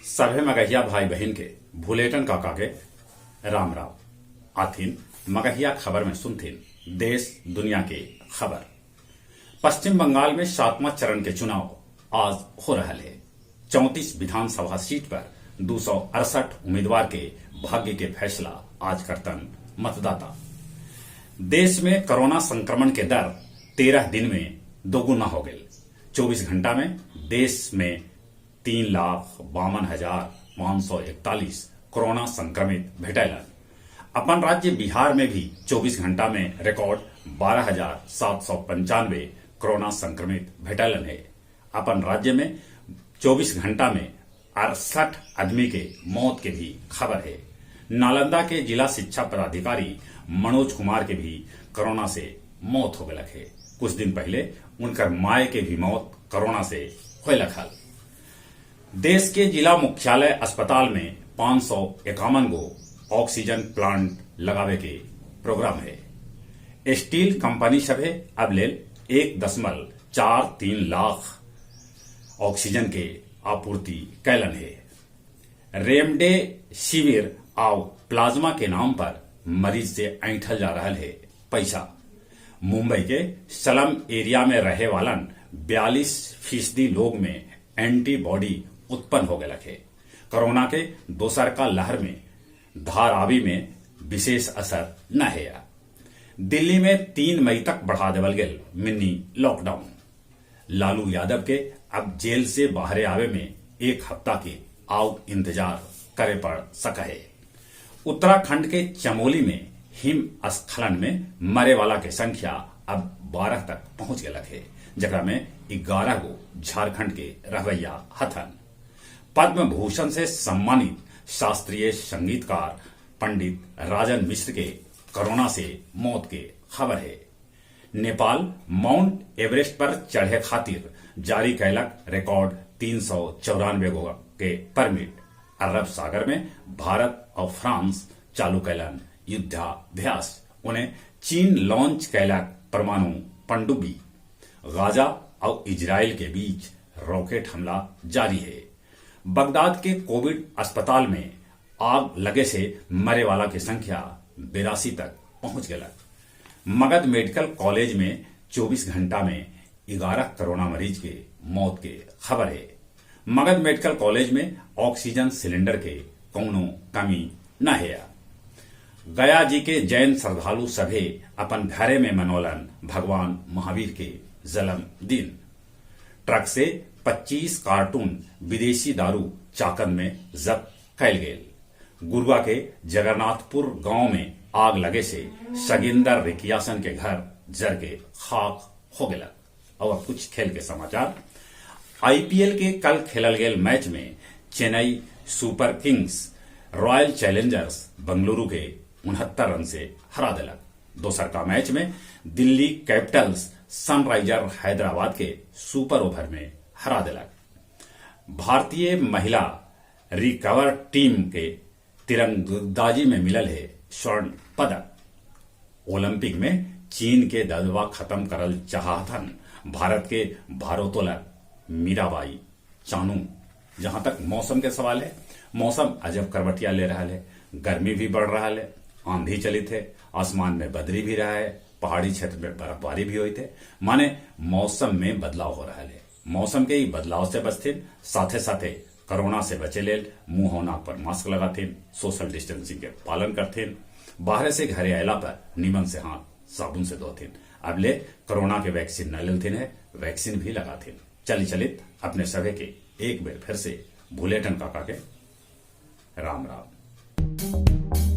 सभे मगहिया भाई बहिन के भुलेटन काका के राम राम। आथिन मगहिया खबर में सुनथिन देश दुनिया के खबर। पश्चिम बंगाल में सातवां चरण के चुनाव आज हो रहा है। 34 विधानसभा सीट पर 268 उम्मीदवार के भाग्य के फैसला आज करतन मतदाता। देश में कोरोना संक्रमण के दर 13 दिन में दोगुना हो गई। 24 घंटा में देश में 3,52,541 कोरोना संक्रमित भेटैलन। अपन राज्य बिहार में भी 24 घंटा में रिकॉर्ड 12,795 कोरोना संक्रमित भेटैलन है। अपन राज्य में 24 घंटा में 68 आदमी के मौत के भी खबर है। नालंदा के जिला शिक्षा पदाधिकारी मनोज कुमार के भी कोरोना से मौत हो गलक है। कुछ दिन पहले उनकर माय के भी मौत कोरोना से होलक हल। देश के जिला मुख्यालय अस्पताल में 551 गो ऑक्सीजन प्लांट लगावे के प्रोग्राम है। स्टील कंपनी सभे अब लेल 1.43 लाख ऑक्सीजन के आपूर्ति कैलन है। रेमडेसिविर आउ प्लाज्मा के नाम पर मरीज से ऐंठल जा रहा है पैसा। मुंबई के स्लम एरिया में रहे वालन 42% लोग में एंटीबॉडी उत्पन्न हो गए है। कोरोना के दोसर का लहर में धारावी में विशेष असर न है। दिल्ली में 3 मई तक बढ़ा देवल गेल मिनी लॉकडाउन। लालू यादव के अब जेल से बाहर आवे में एक हफ्ता के आउ इंतजार करे पड़ सका है। उत्तराखंड के चमोली में हिम स्खलन में मरे वाला के संख्या अब 12 तक पहुंच गलक है, जकरा में 11 गो झारखंड के रहवैया हथन। पद्म भूषण से सम्मानित शास्त्रीय संगीतकार पंडित राजन मिश्र के कोरोना से मौत के खबर है। नेपाल माउंट एवरेस्ट पर चढ़े खातिर जारी कैलक रिकॉर्ड 394 गो के परमिट। अरब सागर में भारत और फ्रांस चालू कैलन युद्धाभ्यास। उन्हें चीन लॉन्च कैलक परमाणु पनडुब्बी। गाजा और इजराइल के बीच रॉकेट हमला जारी है। बगदाद के कोविड अस्पताल में आग लगे से मरे वाला के संख्या 82 तक पहुंच गलक। मगध मेडिकल कॉलेज में 24 घंटा में 11 कोरोना मरीज के मौत के खबर है। मगध मेडिकल कॉलेज में ऑक्सीजन सिलेंडर के कौनो कमी न है। गया जी के जैन श्रद्धालु सभे अपन घरे में मनौलन भगवान महावीर के जन्मदिन। ट्रक से 25 कार्टून विदेशी दारू चाकन में जब्त कैल गेल। गुरुआ के जगन्नाथपुर गांव में आग लगे से सगिंदर रिकियासन के घर जर के खाक हो गया। और अब कुछ खेल के समाचार। आईपीएल के कल खेलल गेल मैच में Chennai Super Kings Royal Challengers Bengaluru के 69 रन से हरा दिलक। दोसर का मैच में दिल्ली कैपिटल्स सनराइजर हैदराबाद के सुपर ओवर में हरा दिलक। भारतीय महिला रिकवर टीम के तिरंदाजी में मिलल है स्वर्ण पदक। ओलंपिक में चीन के दबदबा खत्म करल चाहथन भारत के भारोत्तोलक मीराबाई चानू। जहां तक मौसम के सवाल है, मौसम अजब करवटिया ले रहा है। गर्मी भी बढ़ रहा है, आंधी चलित है, आसमान में बदरी भी रहा है, पहाड़ी क्षेत्र में बर्फबारी भी हुई थे। माने मौसम में बदलाव हो रहा है। मौसम के ही बदलाव से बचथिन, साथे साथे कोरोना से बचे लेल मुंह और नाक पर मास्क लगाथिन, सोशल डिस्टेंसिंग के पालन करथिन, बाहर से घरे आयला पर नीमन से हाथ साबुन से धोथिन। अब ले कोरोना के वैक्सीन न लेलथिन है, वैक्सीन भी लगाथिन। चली चलित अपने सभे के एक बेर फिर से भुलेटन काका के राम राम।